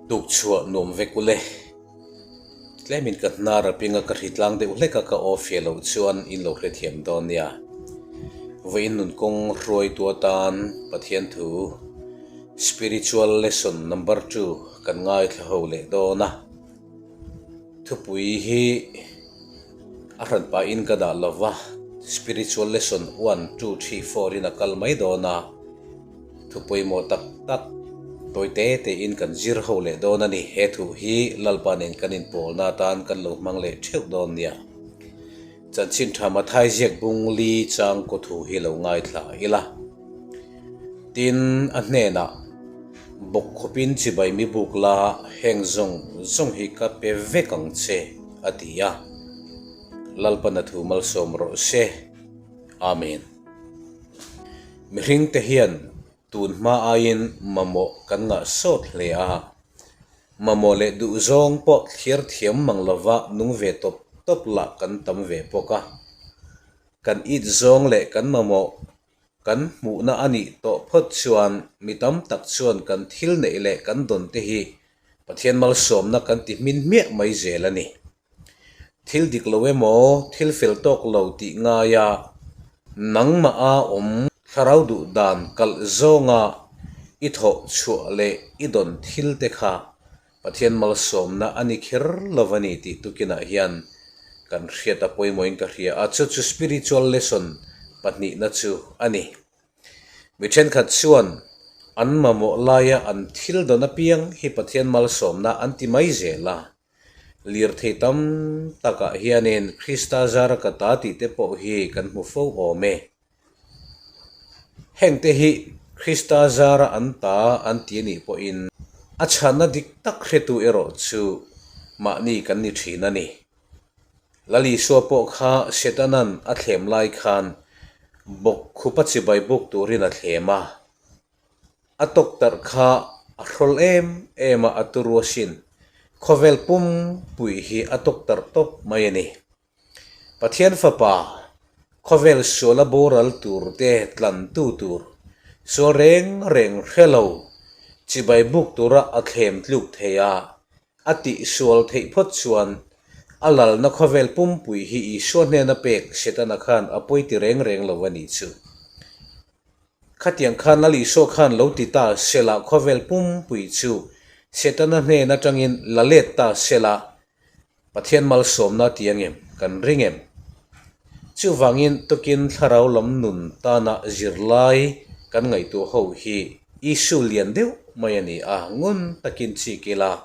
Tukchhuah nuam vek ule. Tlemin ka hnar a pinga ka hri tlang deuh hlek a ka aw fiah loh chuan in lo hrethiam dawn nia. Vawiin nun kawng hruaitu atan Pathian thu Spiritual Lesson Number Two kan ngaithla ho leh dawn a. Thupui hi a hran pahin ka dah lo va, Spiritual Lesson One, Two, Three, Four in a kal mai dawn a. Thu pawimawh tak tak tawi te tein kan zir ho leh dawn a ni. He thu hi Lalpa nen kan inpawlna atan kan lo hmang leh theuh dawn nia. Chanchin tha Mathai ziak bung li chang kaw thu hi lo ngaithla ila. Tin, a hnenah, Bawk khawpin chibai mi buk la, heng zawng zawng hi ka pe vek ang che, a ti a. Lalpana thu malsawm rawh se. Amen. Mihringte hian tun hma aiin mamawh kan ngah sawt hle a, mamawh leh duhzawng pawh thliar thiam mang lova nung ve tawp tawp lah kan tam ve bawk a. Kan it zawng leh kan mamawh kan hmuhna a nih tawh phawt chuan mi tam tak chuan kan thil neih leh kan dawn te hi Pathian malsawmna kan ti hmin hmiah mai zel a ni. Thil dik lo emaw, thil fel tawk lo tih ngaia nangmah a awm thlarau duh dan kalh zawnga i thawh chhuah leh i dawn thil te kha Pathian malsawmna a ni kher lo a ni tih tukinah hian kan hriat a pawimawhin ka hria a, chu chu spiritual lesson pahnihna chu a ni. Mi thenkhat chuan an mamawh laia an thil dawn apiang hi Pathian malsawmna an ti mai zel a. Lirthei tam takah hianin Krista zara ka ta tih te pawh hi kan hmu fo awm e. Hengte hi Krista zara an ta an ti anih pawhin a chhanna dik tak hretu erawh chu mahni kan ni thin a ni. Lal Isua pawh kha Setanan a thlem lai khan bawk khupa chibai buk turin a thlem a. A tawktarh kha a hrawl em em a, a turu asin. Khawvel pumpui hi a tawktarh tawp mai a ni. Pathian Fapa, khawvel suala boral tur te tlantu tur, sual reng reng hre lo, chibai buk tura a thlem tluk thei a, a tihsual theih phawt chuan a lalna khawvel pumpui hi Isua hnena pek Setana khan a pawi ti reng reng lo a nih chu. Khatiang khan Lal Isua khan lo ti ta sela khawvel pumpui chu Setana hnen atangin la let ta sela Pathian malsawmna ti ang em? Kan ring em? Chuvangin tukin thlarau lam nun tana zirlai kan ngaihtuah ho hi issue lian deuh mai a ni a, ngun takin chik ila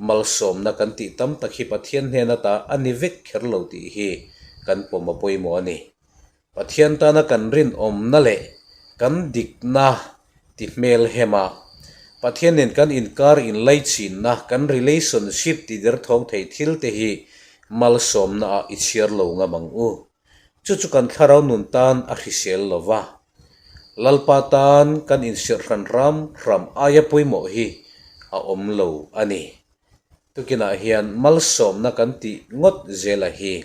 malsawmna kan tih tam tak hi Pathian hnen ata a ni vek kher lo tih hi kan pawm a pawimawh a ni. Pathian tana kan rinawmna leh kan dikna ti hmel hem a, Pathian nen kan inkar inlaichinna, kan relationship ti derthawng thei thil te hi malsawmna ah i chhiar lo ngam ang u. Chu chu kan thlarau nun tan a hrisel lo va. Lalpa tan kan inserh hran ram ram aia pawimawh hi a awm lo a ni. Tukinah hian malsawmna kan tih ngawt zela hi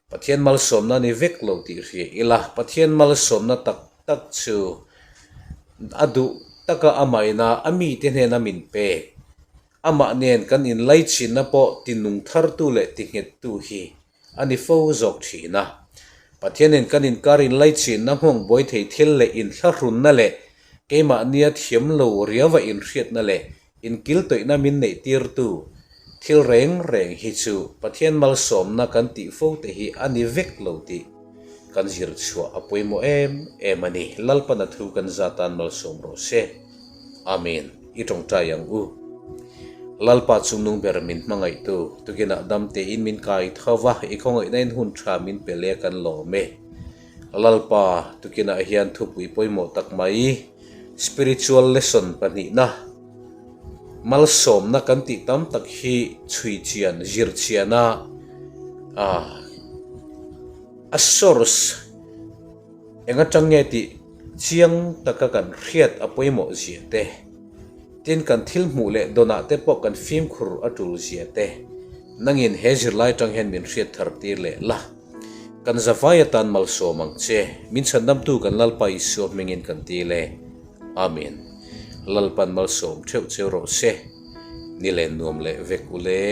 Pathian malsawmna ni vek lo tih hria ila, Pathian malsawmna tak tak chu a duh taka amahina a mite hnena min pek, amah nen kan inlaichinna pawh tinung thartu leh tinghettu hi a ni fo zawk thin a. Pathianin kan inkar inlaichinna nghawng buai thei thil leh inthlahrunna leh keimahnia thiam lo riauva inhriatna leh inkiltawihna min neihtirtu thil reng reng hi chu Pathian malsawmna kan tih fo te hi a ni vek lo tih kan zir chhuah a pawimawh em em a ni. Lalpana thu kan zatan malsawm rawh se. Amen. I tawngtai ang u. Lalpa chungnung ber min hmangaihtu, tukinah dam tein min kai tho va, i khawngaihna in hun tha min pe leh kan lawm e. Lalpa, tukinah hian thupui pawimawh tak mai, spiritual lesson pahnihna, malsawmna kan tih tam tak hi chhui chian, zir chiana, a source eng atang nge tih chiang taka kan hriat a pawimawh zia te. Tin, kan thil hmuh leh dawnah te pawh kan fimkhur a tul zia te nangin he zirlai atang hian min hriat thar tir leh la. Kan zavai atan malsawm ang che. Min chhandamtu kan Lalpa Isua hmingin kan ti le. Amen. Lalpan malsawm theuh cheu rawh se. Ni len nuam leh vek ule.